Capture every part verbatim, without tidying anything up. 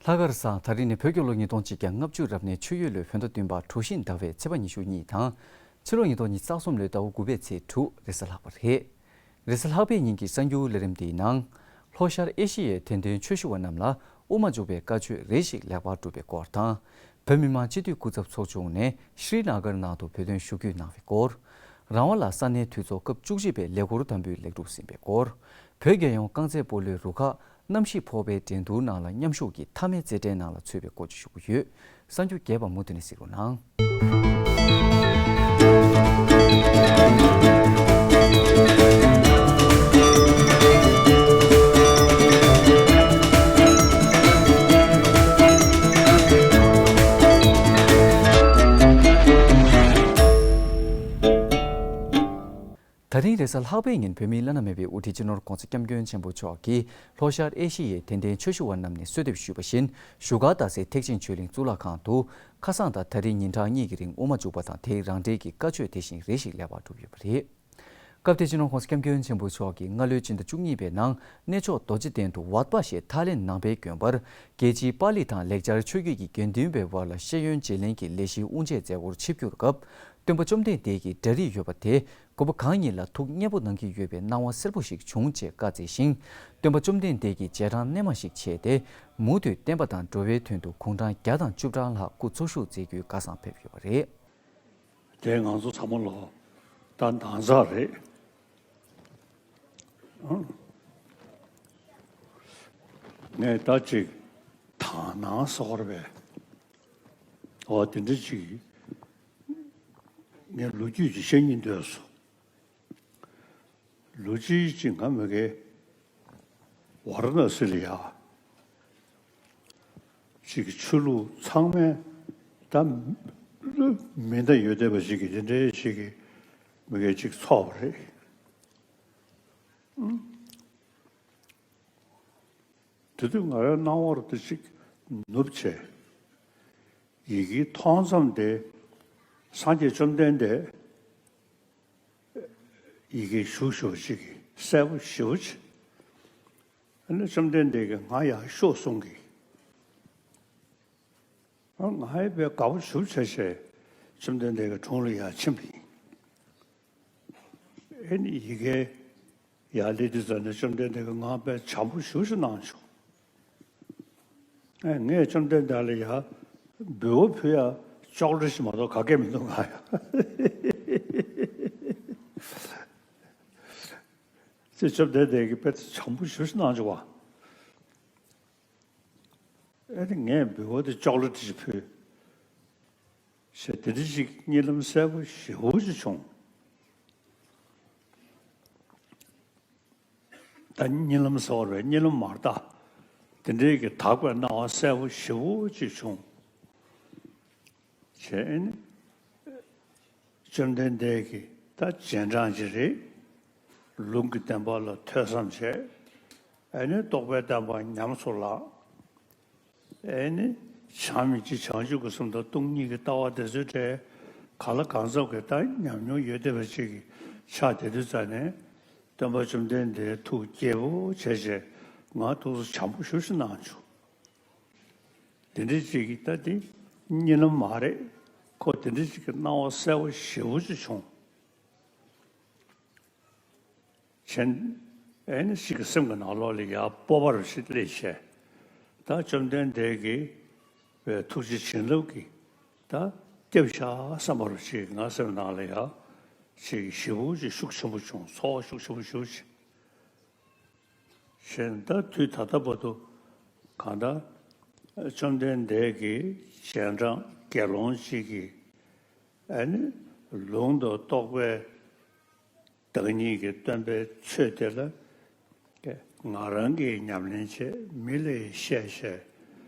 ལྷག་དཀར་བཟང་། ད་རིང་ནི་བོད་རྒྱལ་ལོ་ཉིས་སྟོང་གཅིག་བརྒྱ་ལྔ་བཅུ་རབ་གནས་ཆུ་ཡོས་ལོའི་བོད་ཟླ་བདུན་པ་གྲོ་བཞིན་ཟླ་བའི་ཚེས་པ་ཉི་ཤུ་གཉིས་དང་། ཕྱི་ལོ་ཉིས་སྟོང་ཉི་ཤུ་རྩ་གསུམ་ལོའི་ཟླ་བ་དགུ་པའི་ཚེས་དྲུག་རེས་གཟའ་ལྷག་པ་རེད། རེས་གཟའ་ལྷག་པའི་ཉིན་གྱི་གསར་འགྱུར་ལས་རིམ་འདིའི་ནང་། ལྷོ་ཤར་ཨེ་ཤི་ཡའི་དད་ལྡན་ཆོས་ཞུ་བ་རྣམས་ལ་དབུ་མ་འཇུག་པའི་བཀའ་ཆོས་རེ་ཞིག་ལེགས་པར་གྲུབ་པའི་སྐོར་དང་། བོད་མི་མང་སྤྱི་འཐུས་སྐུ་ཚབ་ཚོགས་ཆུང་ནས་ཤྲི་ན་གར་ནང་དུ་བོད་དོན་ཞུ་སྐུལ་གནང་བའི་སྐོར། རང་དབང་ལ་ས་གནས་འཐུས་ཚོགས་སྐབས་བཅུ་གཅིག་པའི་ལས་འཁུར་དམ་འབུལ་ལེགས་གྲུབ་ཟིན་པའི་སྐོར། བོད་རྒྱལ་ཡོངས་རྐང་རྩེད་སྤོ་ལོའི་རུ་ཁག་གནམ་གཤིས་ཕོག་པའི་འགྲན་བསྡུར་ནང་ལ་མཉམ་ཞུགས་ཀྱིས་མཐའ་མའི་རྩེད་འགྲན་ནང་ལ་ཚུད་པའི་སྐོར་བཅས་ཞུ་གི་ཡོད། གསར་འགྱུར་རྒྱས་པ་མུ་མཐུད་ནས་གཟིགས་རོགས་གནང་། ད་རིང་རེས་གཟའ་ལྷག་པའི་ཉིན་བོད་མིའི་བླ་ན་མེད་པའི་དབུ་ཁྲིད་སྤྱི་ནོར་༸གོང་ས་༸སྐྱབས་མགོན་ཆེན་པོ་མཆོག་གིས་ལྷོ་ཤར་ཨེ་ཤི་ཡའི་དད་ལྡན་ཆོས་ཞུ་བ་རྣམས་ནས་གསོལ་འདེབས་ཞུས་པ་བཞིན་བཞུགས་སྒར་རྡ་སའི་ཐེག་ཆེན་ཆོས་གླིང་གཙུག་ལག་ཁང་དུ་ཁ་སང་དང་ད་རིང་ཉིན་གྲངས་གཉིས་ཀྱི་རིང་དབུ་མ་འཇུག་པ་དང་དེའི་རང་འགྲེལ་གྱི་བཀའ་ཆོས་དེ་བཞིན་རེ་ཞིག་ལེགས་པར་གྲུབ་ཡོད་པ་རེད། སྐབས་དེར་སྤྱི་ནོར་༸གོང་ས་༸སྐྱབས་མགོན་ཆེན་པོ་མཆོག་གིས་སྔ་ལོའི་སྤྱི་ཟླ་བཅུ་གཉིས་པའི་ནང་གནས་མཆོག་རྡོ་རྗེ་གདན་དུ་ཝཱ་ཏི་པ་ཞེས་ཐའི་ལེན་ནང་པའི་དགོན་པར་རྒྱལ་སྤྱིའི་པཱ་ལི་དང་ལེགས་སྦྱར་ཆོས་བརྒྱུད་ཀྱི་དགེ་འདུན་པའི་དབར་ལ་ཤེས་ཡོན་བརྗེ་ལེན་གྱི་ལས་གཞིའི་དབུ་འབྱེད་མཛད་སྒོར་ཆིབས་བསྒྱུར་སྐབས། སྟོན་པ་བཅོམ་ལྡན་འདས་ཀྱི་འདྲ་རིས་ཡོད་པ་དེ་དགོན་པ་གང་ཉིད་ལ་ཐུགས་མཉེས་པོ་གནང་གི་ཡོད་པའི་སྣང་བ་གསལ་པོ་ཞིག་བྱུང་ཅེས་བཀའ་སྩལ་ཞིང་། སྟོན་པ་བཅོམ་ལྡན་འདས་ཀྱི་རྗེས་འབྲང་རྣལ་མ་ཞིག་བྱས་ཏེ། མུ་མཐུད་བསྟན་པ་དང་འགྲོ་བའི་དོན་དུ་དགུང་གྲངས་བརྒྱ་དང་བཅུ་གྲངས་ལྷག་སྐུ་འཚོ་བཞུགས་མཛད་རྒྱུའི་བཀའ་བཟང་ཕེབས་ཡོད་པ་རེད། དེ་ང་ཚོ་ཚང་མ་ལོ་ད་འདང་རྩ་རེད། ཨང་། ངས་ད་ཅིག་དག་སྣང་ཟེར་བ་རེད་པས། འོ་དེ་འདྲ་ཅིག་ངས་ལོ་རྒྱུས་ཅིག་བཤད་སྙིང་འདོད་སོང་། ལོ་གཅིག་ཅིག་ང་མ་གི་ཝཱ་ར་ཎ་སི་ལ་ཡ། ཅིག་གི་ཆོས་ལུགས་ཚང་མའི་ད་མི་འདྲ་ཡོད་བསྡད་པ་ཅིག་གི་དེ་འདྲའི་ཅིག་གི་མ་གི་ཅིག་ཚོགས་པ་རེད། དེ་དུས་ང་རའི་སྣང་བར་དུ་ཅིག་ནུབ་བྱས། ཡི་གེ་མཐོང་མཚམས་དེ་སངས་རྒྱས་བཅོམ་ལྡན་འདས་ཡི་གེ་བཞུགས་ཤོག་ཅིག་གི་གསལ་པོ་ཞེ་པོ་ཅིག་ཨ་ནི་བཅོམ་ལྡན་འདས་ཀྱིས་ང་ཡར་ཤོག་གསུང་གི། ང་ཡི་དཔེ་དགའ་པོ་ཞེ་པོ་བྱས་བྱས་བཅོམ་ལྡན་འདས་ཀྱི་དྲུང་ལ་ཡར་ཕྱིན་པ་ཡིན། ཨེ་ནི་ཡི་གེ་ཡར་སླེབས་དུས་ཙམ་ནས་བཅོམ་ལྡན་འདས་ཀྱིས་ང་དཔེ་བྱམས་པོ་ཞེ་པོ་ཞིག་གནང་བྱུང་། ཨེ་ངས་བཅོམ་ལྡན་འདས་ལ་ཡར་འབུལ་བ་ཕུལ་ཡ་ཅོག་ལེ་ཞིག་མ་གཏོགས་ག་གེ་མི་འདུག་ང་ཡ། ཅེས་བཅོམ་ལྡན་འདས་ཀྱིས་དཔེ་བྱམས་པོ་ཞེ་པོ་ཞིག་གནང་བྱུང་བ། ཨེ་ནི་ངས་འབུལ་བ་དེ་ཅོག་ལེ་ཊི་ཞིག་ཕུལ། ཞེས་དེ་འདྲ་ཞིག་གཉིད་ལམ་གསལ་པོ་ཞེ་པོ་ཅིག་བྱུང་། ད་གཉིད་ལམ་ཟེར་བ་རེད། གཉིད་ལམ་མ་རེད་ད། དེ་འདྲའི་གི་དག་པའི་སྣང་བ་གསལ་པོ་ཞེ་པོ་ཅིག་བྱུང་། བྱས་ནས་བཅོམ་ལྡན་འདས་ཀྱི་ད་རྗེས་འབྲང་ཅིག་རེད། ལུང་གི་བསྟན་པ་ལ་ཐོས་བསམ་བྱས། ཨ་ནི་རྟོགས་པའི་བསྟན་པ་ཉམས་སུ་བླངས། ཨེ་ནི། བྱམས་སྙིང་རྗེ་བྱང་ཆུབ་ཀྱི་སེམས་དང་སྟོང་ཉིད་ཀྱི་ལྟ་བ་དེ་ཚོའི་གྲས་ག་ལ་གང་འཚམ་གྱི་ད་ཉམས་མྱོང་ཡོད་བསྡད་པ་ཅིག་གི་ཆགས་བསྡད་དུས་ཙ་ནས་སྟོན་པ་བཅོམ་ལྡན་འདས་ཐུགས་དགྱེས་པོ་བྱས་བྱས་ང་ཐུགས་བསམ་བྱམས་པོ་ཞེ་པོ་ཞིག་གནང་བྱུང་། དེ་འདྲ་ཅིག་གི་ད་དེ་གཉིད་ལམ་མ་རེད། ཁོ་དེ་འདྲ་ཅིག་གི་སྣང་བ་གསལ་པོ་ཞེ་པོ་ཅིག་བྱུང་། བྱས། ཨེ་ནི་ཞིག་གི་སེམས་ཀྱི་ནང་ལོགས་ལ་ཡར་སྤོབས་པ་རུ་ཞིག་སླེབས་བྱས། ད་བཅོམ་ལྡན་འདས་ཀྱི་བའི་ཐུགས་རྗེ་བྱིན་རླབས་ཀྱིས་ད་སྐྱབས་བཞག་བསམ་པ་རུ་ཞིག་ང་སེམས་ནང་ལ་ཡར་ཞིག་ཞེ་པོ་ཅིག་ཤུགས་ཆེན་པོ་བྱུང་། ཚོར་བ་ཤུགས་ཆེན་པོ་ཞེ་པོ་ཅིག་བྱས། ད་དུས་ད་ལྟ་བར་དུ་གང་ལྟར་བཅོམ་ལྡན་འདས་ཀྱི་རྗེས་འབྲང་དགེ་སློང་ཅིག་གིས་ཨ་ནི་ལུང་དང་རྟོགས་པའི་བདག་ཉིད་ཀྱི་སྟོན་པའི་ཆོས་དེ་ལ་ང་རང་གིས་ཉམས་ལེན་བྱས། མི་ལ་ཡང་བཤད་བྱས།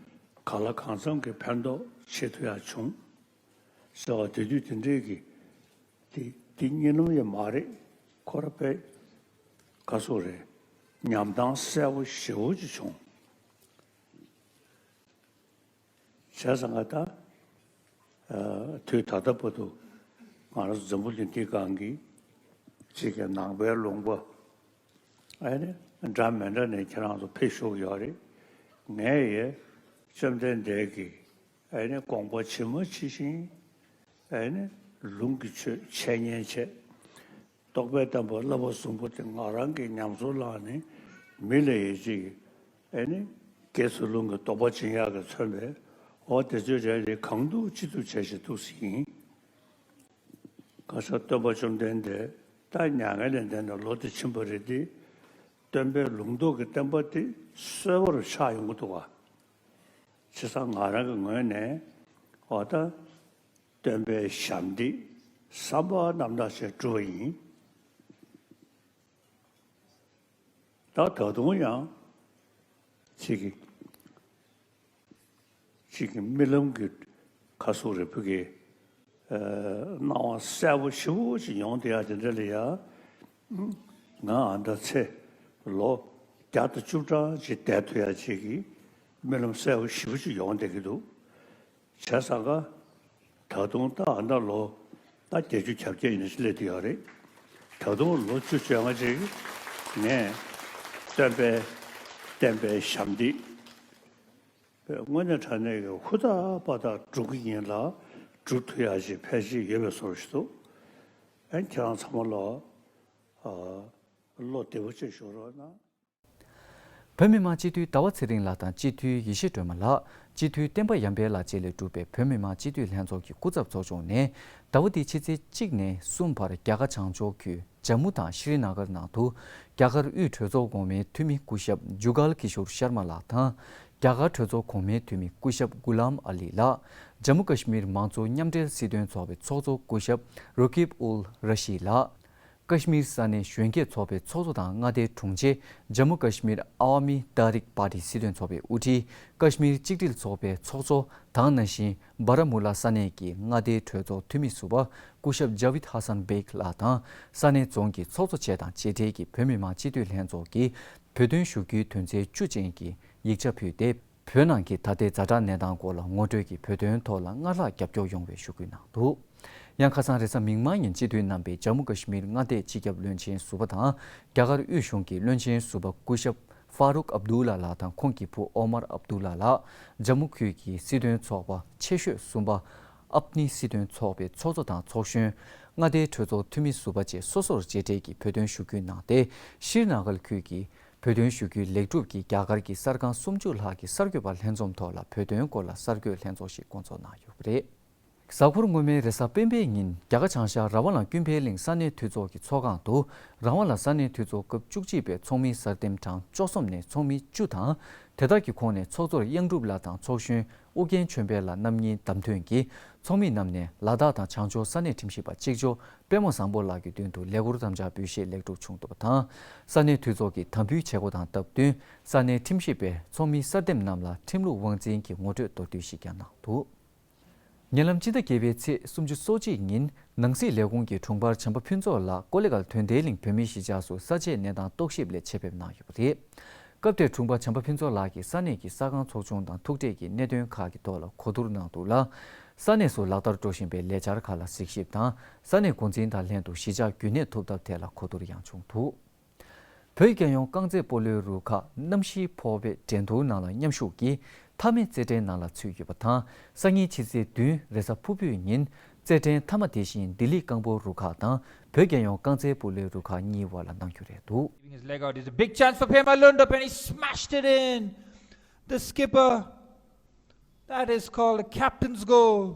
གང་ལ་གང་འཚམ་གྱི་ཕན་ཐོགས་བྱེད་ཐུབ་ཡག་བྱུང་ཟེར་བ་དེ་དུས་དེ་འདྲའི་གི་དེ་དེ་གཉིད་ལམ་ཡང་མ་རེད། ཁོ་རང་དཔེ་ག་ཟེར་རེད། ཉམས་སྣང་གསལ་པོ་ཞེ་པོ་ཅིག་བྱུང་། བྱས་ཙང་ང་ད། ཨ། དུས་ད་ལྟ་བར་དུ་ང་རང་ཚོ་འཛམ་བུ་གླིང་འདིའི་སྒང་གི་གཅིག་གི་ནང་པའི་ལུང་པ་ཨ་ནི་འདྲ་མི་འདྲ་ནས་ཁྱེད་རང་ཚོ་ཕེབས་བཞུགས་ཡོད་རེད། ངས་ཡ་ བཅོམ་ལྡན་འདས་ཀྱིས་ཨེ་ནི་དགོངས་པ་ཇི་མ་ཇི་བཞིན་ཨེ་ནི་ལུང་གི་ཆོས་འཆད་ཉན་བྱས། རྟོགས་པའི་བསྟན་པ་བསླབ་པ་གསུམ་པོ་དེ་ང་རང་གིས་ཉམས་སུ་བླངས་ནས་མི་ལ་ཡིད་ཆེས་ཀྱི་ཨེ་ནི་དགེ་ཚུལ་སློང་གི་རྟོགས་པ་སྦྱིན་ཡག་གི་མཚོན་པའི་འོ་དེ་ཚོའི་གྲས་དེ་གང་ཐུབ་ཅི་ཐུབ་བྱས་ཤིག་ཐུགས་སྲས་ཡིན། ག་ས་སྟོན་པ་བཅོམ་ལྡན་འདས་ད་མྱ་ངན་ལས་འདས་ནས་ལོ་དེ་ཕྱིན་པ་རེད་དེ། སྟོན་པའི་ལུང་རྟོགས་ཀྱི་བསྟན་པ་དེ་གསལ་བོར་ཆགས་ཡོང་གི་འདུག་ག་བྱས་ཙང་ང་རང་གི་ངོས་ནས་འོ་ད་སྟོན་པའི་ཞབས་འདེགས་བསམ་པ་རྣམ་དག་ཅིག་བསྒྲུབས་པ་ཡིན། ད་ད་དུང་ཡང་ཅིག་གི་ཅིག་གི་རྨི་ལམ་གྱི་ཁ་སོགས་རེ་ཕུ་གི་སྣང་བ་གསལ་པོ་ཞེ་པོ་ཅིག་ཡོང་བསྡད་ཡ་དེ་འདྲ་ལ་ཡ། ང་ཨ་མདའ་ཚེ་ལོ་བརྒྱ་དང་བཅུ་གྲངས་ཅིག་བསྡད་ཐུབ་ཡ་ཅིག་གི་རྨི་ལམ་གསལ་པོ་ཞེ་པོ་ཅིག་ཡོང་བསྡད་ཀྱི་འདུག་བྱས་ཙང་ཀ་ད་དུང་ད་ཨ་མདའ་ལོ་ད་བརྒྱད་ཅུ་གྱ་བརྒྱད་ཡིན་ན་ཅིག་སླེབས་བསྡད་ཡོད་རེད། ད་དུང་ལོ་བཅུ་བཅོ་ལྔ་ཅིག་ངས་སྟོན་པའི་བསྟན་པའི་ཞབས་འདེགས་དངོས་གནས་དྲང་གནས་ཀྱི་ཧུར་ཐག་པ་ཐག་སྒྲུབ་ཀྱི་ཡིན་ལ་སྒྲུབ་ཐུབ་ཡ་ཅིག་ཕལ་ཆེར་ཡོད་པའི་བཟོ་འདྲ་ཞིག་འདུག་ཨ་ཁྱེད་རང་ཚང་མ་ལ་ཨ་བློ་བདེ་པོ་ཅིག་ཞུ་རོགས་གནང་། བོད་མི་མང་སྤྱི་འཐུས་ཟླ་བ་ཚེ་རིང་ལགས་དང་སྤྱི་འཐུས་ཡེ་ཤེས་སྒྲོལ་མ་ལགས། སྤྱི་འཐུས་བསྟན་པ་ཡར་འཕེལ་ལགས་བཅས་ལས་གྲུབ་པའི་བོད་མི་མང་སྤྱི་འཐུས་ལྷན་ཚོགས་ཀྱི་སྐུ་ཚབ་ཚོགས་ཆུང་ནས་ཟླ་བ་འདིའི་ཕྱི་ཚེས་གཅིག་ནས་གསུམ་བར་རྒྱ་གར་བྱང་ཕྱོགས་ཁུལ་ཇམ་མུ་དང་ཤྲི་ནཱ་གར་ནང་དུ་རྒྱ་གར་དབུས་གྲོས་ཚོགས་གོང་མའི་འཐུས་མི་སྐུ་ཞབས་ཇུ་གལ་ཀི་ཤོར་ཤར་མ་ལགས་དང་། རྒྱ་གར་གྲོས་ཚོགས་གོང་མའི་འཐུས་མི་སྐུ་ཞབས་གུ་ལམ་ཨ་ལི་ལགས། ཇམ་མུ་ཀ་ཤི་མིར་མང་གཙོ་མཉམ་འབྲེལ་སྲིད་དོན་ཚོགས་པའི་ཚོགས་གཙོ་སྐུ་ཞབས་རོ་ཀིབ་ཨུལ་ར་ཤི་ལགས། ཀ་ཤི་མིར་ས་གནས་གཞོན་སྐྱེས་ཚོགས་པའི་ཚོགས་གཙོ་དང་མངའ་སྡེའི་དྲུང་ཆེ། ཇམ་མུ་ཀ་ཤི་མིར་ཨ་ཝ་མི་ཏཱ་རིག་པཱ་ཏི་སྲིད་དོན་ཚོགས་པའི་དབུ་ཁྲིད། ཀ་ཤི་མིར་གཅིག་སྒྲིལ་ཚོགས་པའི་ཚོགས་གཙོ་དང་ནང་བཞིན་སྦ་ར་མུ་ལ་ས་གནས་ཀྱི་མངའ་སྡེའི་གྲོས་ཚོགས་འཐུས་མི་ཟུར་པ་སྐུ་ཞབས་ཇ་བིད་ཧ་སན་བེག་ལགས་དང་ས་གནས་རྫོང་གི་ཚོགས་གཙོ་བཅས་དང་མཇལ་འཕྲད་ཀྱིས་བོད་མི་མང་སྤྱི་འཐུས་ལྷན་ཚོགས་ཀྱི་བོད་དོན་ཞུ་རྒྱུའི་དོན་ཚན་བཅུ་ཅན་གྱི་ཡིག་ཆ་ཕུལ་ཏེ། བོད་ནང་གི་ད་ལྟའི་ཛ་དྲག་གནས་སྟངས་སྐོར་ལ་ངོ་སྤྲོད་ཀྱིས་བོད་དོན་ཐོག་ལ་སྔར་ལྷག་རྒྱབ་སྐྱོར་ཡོང་བའི་ཞུ་སྐུལ་གནང་འདུག་ཡང་ཁ་སང་རེས་གཟའ་མིག་དམར་ཉིན་སྤྱི་འཐུས་རྣམ་པས་ཇམ་མུ་ཀ་ཤི་མིར་མངའ་སྡེའི་སྤྱི་ཁྱབ་བློན་ཆེན་ཟུར་པ་དང་རྒྱ་གར་དབུས་གཞུང་གི་བློན་ཆེན་ཟུར་པ་སྐུ་ཞབས་ཧྥ་རུག་ཨབ་དུ་ལ་ལགས་དང་ཁོང་གི་བུ་ཨོ་མར་ཨབ་དུ་ལ་ལགས་ཇམ་མུ་ཁུལ་གྱི་སྲིད་དོན་ཚོགས་པ་ཆེ་ཤོས་གསུམ་པ་ཨབ་ནི་སྲིད་དོན་ཚོགས་པའི་ཚོགས་གཙོ་དང་ཚོགས་གཞོན། མངའ་སྡེའི་གྲོས་ཚོགས་འཐུས་མི་ཟུར་པ་བཅས་སོ་སོར་མཇལ་འཕྲད་ཀྱིས་བོད་དོན་ཞུ་སྐུལ་གནང་སྟེ། ཤྲི་ན་གར་ཁུལ་གྱི་བོད་དོན་ཞུ་སྐུལ་ལེགས་གྲུབ་ཀྱིས་རྒྱ་གར་གྱི་གསར་ཁང་སུམ་ཅུ་ལྷག་གི་གསར་འགོད་པ་ལྷན་འཛོམས་ཐོག་ལ་བོད་དོན་སྐོར་ལ་གསར་འགོད་ལྷན་ཚོགས་ཤིག་བསྐོང་ཚོགས་གནང་ཡོད་པ་རེད། གཟའ་འཁོར་སྔོན་མའི་རེས་གཟའ་སྤེན་པའི་ཉིན་རྒྱ་གར་བྱང་ཤར་ར་ཝ་ལ་ཀུན་ཕན་གླིང་ས་གནས་འཐུས་ཚོགས་ཀྱི་ཚོགས་ཁང་དུ། ར་ཝ་ལ་ས་གནས་འཐུས་ཚོགས་སྐབས་བཅུ་གཅིག་པའི་ཚོགས་མིའི་གསར་འདེམས་གྲངས་བཅུ་གསུམ་ནས་ཚོགས་མི་བཅུ་དང་། དེ་དག་གི་ཁོངས་ནས་ཚོགས་གཙོར་གཡང་སྒྲུབ་ལགས་དང་ཚོགས་གཞོན་ཨུ་རྒྱན་ཆོས་འཕེལ་ལགས་རྣམ་གཉིས་བདམས་ཐོན་གྱིས། ཚོགས་མི་རྣམས་ནས་ལ་དྭགས་དང་བྱང་ཕྱོགས་ས་གནས་ཁྲིམས་ཞིབ་པ་གཅིག་ལྕོགས་པད་མ་བཟང་པོ་ལགས་ཀྱི་མདུན་དུ་ལས་འཁུར་དམ་བཅའ་འབུལ་བཞེས་ལེགས་གྲུབ་བྱུང་འདུག་པ་དང་། ས་གནས་འཐུས་ཚོགས་ཀྱི་དམ་འབུལ་བྱེད་སྒོ་དང་སྟབས་བསྟུན། ས་གནས་ཁྲིམས་ཞིབ་པས་ཚོགས་མི་གསར་འདེམས་རྣམས་ལ་ཁྲིམས་ལུགས་དབང་འཛིན་གྱི་ངོ་སྤྲོད་མདོར་བསྡུས་ཤིག་ཀྱང་གནང་འདུག་ཉེ་ལམ་སྤྱི་ཟླ་བརྒྱད་པའི་ཚེས་སོ་གཅིག་ཉིན་ནང་སྲིད་ལས་ཁུངས་ཀྱི་དྲུང་འཕར་བྱམས་པ་ཕུན་ཚོགས་ལགས་ཀོ་ལི་གྷལ་དོན་ལྡན་གླིང་བོད་མིའི་གཞིས་ཆགས་སུ་ས་དཔྱད་གནས་སྟངས་རྟོག་ཞིབ་ལས་ཆེད་ཕེབས་གནང་ཡོད་པ་རེད། སྐབས་དེར་དྲུང་འཕར་བྱམས་པ་ཕུན་ཚོགས་ལགས་ཀྱིས་ས་གནས་ཀྱི་གསར་ཁང་ཚོགས་ཆུང་དང་ཐུག་འཕྲད་ཀྱིས་གནད་དོན་ཁག་གི་ཐོག་ལ་གོ་བསྡུར་གནང་འདུག་ལ། ས་གནས་སུ་ལག་བསྟར་འགྲོ་བཞིན་པའི་ལས་འཆར་ཁག་ལ་གཟིགས་ཞིབ་དང་། ས་གནས་འགོ་འཛིན་དང་ལྷན་དུ་གཞིས་ཆགས་རྒྱུན་གནས་ཐུབ་ཐབས་ཐད་ལ་གོ་བསྡུར་ཡང་བྱུང་འདུག་བོད་རྒྱལ་ཡོངས་རྐང་རྩེད་སྤོ་ལོའི་རུ་ཁག་གནམ་གཤིས་ཕོག་པའི་འགྲན་བསྡུར་ནང་ལ་མཉམ་ཞུགས་ཀྱིས་མཐའ་མའི་རྩེད་འགྲན་ནང་ལ་ཚུད་ཡོད་པ་དང་། སང་ཉིན་ཕྱི་ཚེས་བདུན་རེས་གཟའ་ཕུར་བུའི་ཉིན་རྩེད་འགྲན་མཐའ་མ་དེ་བཞིན་ལྡི་ལི་རྐང་སྤོལ་རུ་ཁག་དང་བོད་རྒྱལ་ཡོངས་རྐང་རྩེད་སྤོ་ལོའི་རུ་ཁག་གཉིས་དབར་ལ་གནང་རྒྱུ་རེད་འདུག Giving his leg out. It's a big chance for Pema Lundrup and he smashed it in. The skipper. That is called a captain's goal.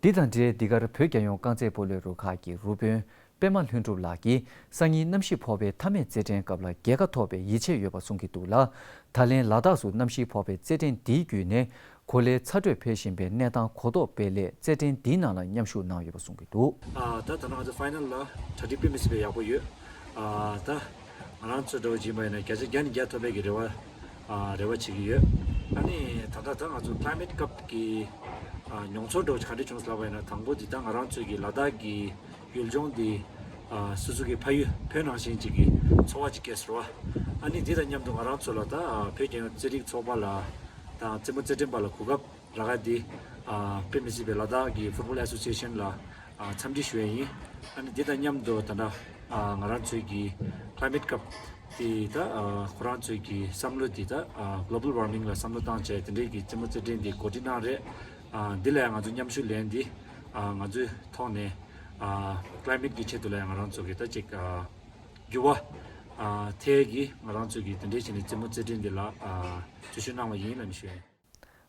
འདི་དང་འབྲེལ་འདི་གར་བོད་རྒྱལ་ཡོངས་རྐང་རྩེད་སྤོ་ལོའི་རུ་ཁག་གི་རུ་དཔོན་པད་མ་ལྷུན་གྲུབ་ལགས་ཀྱིས་སང་ཉིན་གནམ་གཤིས་ཕོག་པའི་མཐའ་མའི་རྩེད་འགྲན་སྐབས་ལ་རྒྱལ་ཁ་ཐོབ་པའི་ཡིད་ཆེས་ཡོད་པ་གསུང་གི་འདུག་ལ། ད་ལན་ལ་དྭགས་སུ་གནམ་གཤིས་ཕོག་པའི་རྩེད་འགྲན་འདིའི་བརྒྱུད་ནས་གོ་ལའི་ཚ་དྲོད་འཕེལ་བཞིན་པའི་གནས་སྟངས་གོ་རྟོགས་སྤེལ་སླད་རྩེད་འགྲན་འདིའི་ནང་ལ་མཉམ་ཞུགས་གནང་ཡོད་པ་གསུང་གི་འདུག་ཨ། ད་ད་ནང་ང་ཚོ་ཕའི་ནལ་ལ་གྲ་སྒྲིག་དཔེ་མི་སྲིད་པའི་ཡག་པོ་ཡོད། ཨ། ད་ང་རང་ཚོ་འདྲ་བོ་ཅིག་ཡིན་པ་ཡིན་ན་བརྒྱ་ཆ་བརྒྱ་ནས་བརྒྱ་ཐོབ་པའི་གི་རེ་བ། ཨ། རེ་བ་བྱེད་ཀྱི་ཡོད། ཨ་ནི་ད་ལྟ་ད་ང་ཚོ་Climate Cup གི་ཨ། མྱོང་ཚོར་འདྲ་བོ་ཅིག་ག་འདྲ་བྱུང་ཟེར་ལབ་པ་ཡིན་ན། དང་པོ་འདི་ད་ང་རང་ཚོའི་གི་ལ་དྭགས་ཀྱི་ཡུལ་ལྗོངས་འདི། ཨ། སོ་སོ་གི་ཕ་ཡུལ་བོད་ནང་བཞིན་ཅིག་གི་ཚོར་བ་ཅིག་སྐྱེས་སོང་བ། ཨ་ནི་འདི་དང་མཉམ་དུ་ང་རང་ཚོ་ལ་ད་ཨ། བོད་རྒྱལ་ཡོངས་རྩེད་རིགས་ཚོགས་པ་ལ་དང་རྩེད་མོ་རྩེད་འགྲན་པ་ལ་གོ་སྐབས་རག་ཡ་འདི། ཨ། དཔེ་མི་སྲིད་པའི་ལ་དྭགས་ཀྱི་Football Association ལ་ཨ། འཚམས་འདྲི་ཞུ་ཡ་ཡིན། ཨ་ནི་འདི་དང་མཉམ་དུ་ད་ལྟ་ཨ། ང་རང་ཚོའི་གི་Climate Cup དེ་ད་ཨ་ཁོ་རང་ཚོའི་གི་བསམ་བློ་དེ་ད་ཨ་global warming ལ་བསམ་བློ་བཏང་བྱས་དེ་འདྲའི་གི་རྩེད་མོ་རྩེད་འགྲན་དེ་གོ་སྒྲིག་གནང་རེད། ཨ་འདི་ལ་ཡང་ང་ཚོ་མཉམ་ཞུགས་ལེན་དེ་ཨ་ང་ཚོའི་ཐོག་ནས་ཨ་climate གི་ཆེད་དུ་ལ་ཡང་ང་རང་ཚོ་གི་ད་ཅིག་ཨ་འགྱུར་བ་ཨ་ཐེབས་ཀྱི་ང་རང་ཚོ་གི་དེ་འདྲའི་བྱས་ནས་རྩེད་མོ་རྩེད་འགྲན་དེ་ལ་ཨ་འཛུལ་ཞུགས་གནང་བ་ཡིན་ལབ་ནས་ཞུ་ཡ་ཡིན།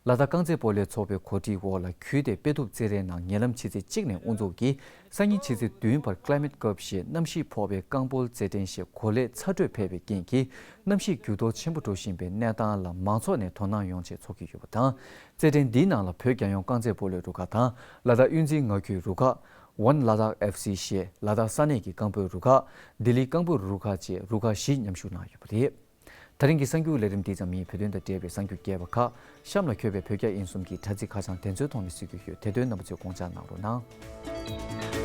ལ་དྭགས་རྐང་རྩེད་སྤོ་ལོའི་ཚོགས་པའི་གོ་སྒྲིག་འོག་ལ་གུས་ཏེ་དཔེ་གཏུབ་རྩེད་རའི་ནང་ཉེ་ལམ་ཕྱི་ཚེས་གཅིག་ནས་དབུ་འཛུགས་ཀྱིས་སང་ཉིན་ཕྱི་ཚེས་བདུན་བར་Climate Cup ཞེས་གནམ་གཤིས་ཕོག་པའི་རྐང་སྤོལ་རྩེད་འགྲན་ཞེས་གོ་ལའི་ཚ་དྲོད་འཕེལ་བའི་རྐྱེན་གྱིས་གནམ་གཤིས་འགྱུར་ལྡོག་ཆེན་པོ་འགྲོ་བཞིན་པའི་གནས་སྟངས་ལ་མང་ཚོགས་ནས་དོ་སྣང་ཡོང་ཆེད་འཚོགས་ཀྱི་ཡོད་པ་དང་། རྩེད་འགྲན་འདིའི་ནང་ལ་བོད་རྒྱལ་ཡོངས་རྐང་རྩེད་སྤོ་ལོའི་རུ་ཁག་དང་ལ་དྭགས་གཡུལ་འཛིན་ངང་རྒྱུད་རུ་ཁག One Ladakh F C ཞེས་ལ་དྭགས་ས་གནས་ཀྱི་རྐང་སྤོལ་རུ་ཁག་ལྡི་ལི་རྐང་སྤོལ་རུ་ཁག་བཅས་རུ་ཁག་བཞི་མཉམ་ཞུགས་གནང་ཡོད་པ་རེད། ད་རིང་གི་གསར་འགྱུར་ལས་རིམ་འདི་ཙམ་ཡིན། བོད་དོན་དང་འབྲེལ་བའི་གསར་འགྱུར་རྒྱས་པ་ཁག་གཤམ་ལ་འཁོད་པའི་བོད་རྒྱ་དབྱིན་གསུམ་གྱི་དྲ་ཚིགས་ཁ་བྱང་དེ་ཚོའི་ཐོག་ནས་གཟིགས་རྒྱུ་ཡོད། དེ་དོན་རྣམ་པ་ཚོས་དགོངས་འཇགས་གནང་རོགས་གནང་།